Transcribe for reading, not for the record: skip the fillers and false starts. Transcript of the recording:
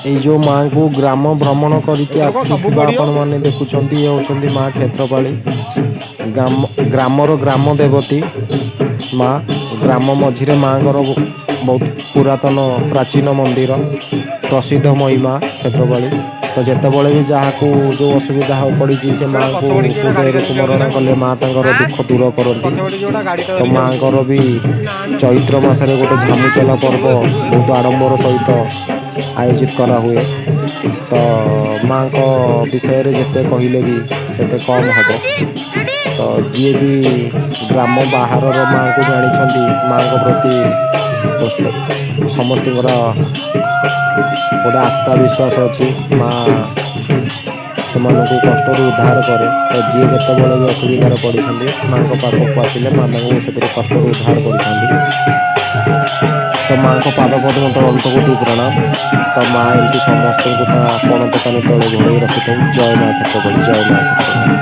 ଏଇ ଯେଉଁ ମାଆଙ୍କୁ ଗ୍ରାମ ଭ୍ରମଣ କରିକି ଏଥରକ ସବୁ ଆସିଥିବା ପଡ଼ିବ। ଆପଣମାନେ ଦେଖୁଛନ୍ତି, ଇଏ ହେଉଛନ୍ତି ମା କ୍ଷେତ୍ରପାଳି, ଗ୍ରାମର ଗ୍ରାମ ଦେବତୀ ମା। ଗ୍ରାମ ମଝିରେ ମାଆଙ୍କର ବହୁତ ପୁରାତନ ପ୍ରାଚୀନ ମନ୍ଦିର, ପ୍ରସିଦ୍ଧ ମହିମା କ୍ଷେତ୍ରପାଳି। ତ ଯେତେବେଳେ ବି ଯାହାକୁ ଯେଉଁ ଅସୁବିଧା ପଡ଼ିଛି, ସେ ମାଆଙ୍କୁ ହୃଦୟରେ ସ୍ମରଣ କଲେ ମା ତାଙ୍କର ଦୁଃଖ ଦୂର କରନ୍ତି। ପଛପଟେ ଯୋଉଟା ଗାଡ଼ିଟା ତ ମାଆଙ୍କର ବି ଚୈତ୍ର ମାସରେ ଗୋଟେ ଝାମୁଚଲା ପର୍ବ ବହୁତ ଆଡ଼ମ୍ବର ସହିତ ଆୟୋଜିତ କରାହୁଏ। ତ ମାଆଙ୍କ ବିଷୟରେ ଯେତେ କହିଲେ ବି ସେତେ କମ୍ ହେବ। ତ ଯିଏ ବି ଗ୍ରାମ ବାହାରର ମାଆଙ୍କୁ ଜାଣିଛନ୍ତି, ମାଆଙ୍କ ପ୍ରତି ସମସ୍ତଙ୍କର ଗୋଟେ ଆସ୍ଥା ବିଶ୍ୱାସ ଅଛି, ମା ସେମାନଙ୍କୁ କଷ୍ଟରୁ ଉଦ୍ଧାର କରେ। ତ ଯିଏ ଯେତେବେଳେ ବି ଅସୁବିଧାରେ ପଡ଼ିଛନ୍ତି, ମାଆଙ୍କ ପାଖକୁ ଆସିଲେ ମା ତାଙ୍କୁ ସେଥିରୁ କଷ୍ଟରୁ ଉଦ୍ଧାର କରିଥାନ୍ତି। ତ ମାଆଙ୍କ ପାଦ ପଦ୍ମ ତଳେ ଅନନ୍ତ କୋଟି ପ୍ରଣାମ। ତ ମା ଏମିତି ସମସ୍ତଙ୍କୁ ତା ପଣତ କାନି ତଳେ ଘୋଡ଼େଇ ରଖିଥାଉ। ଜୟ ମା କ୍ଷେତ୍ରକାଳୀ, ଜୟ ମା କ୍ଷେତ୍ରକାଳୀ।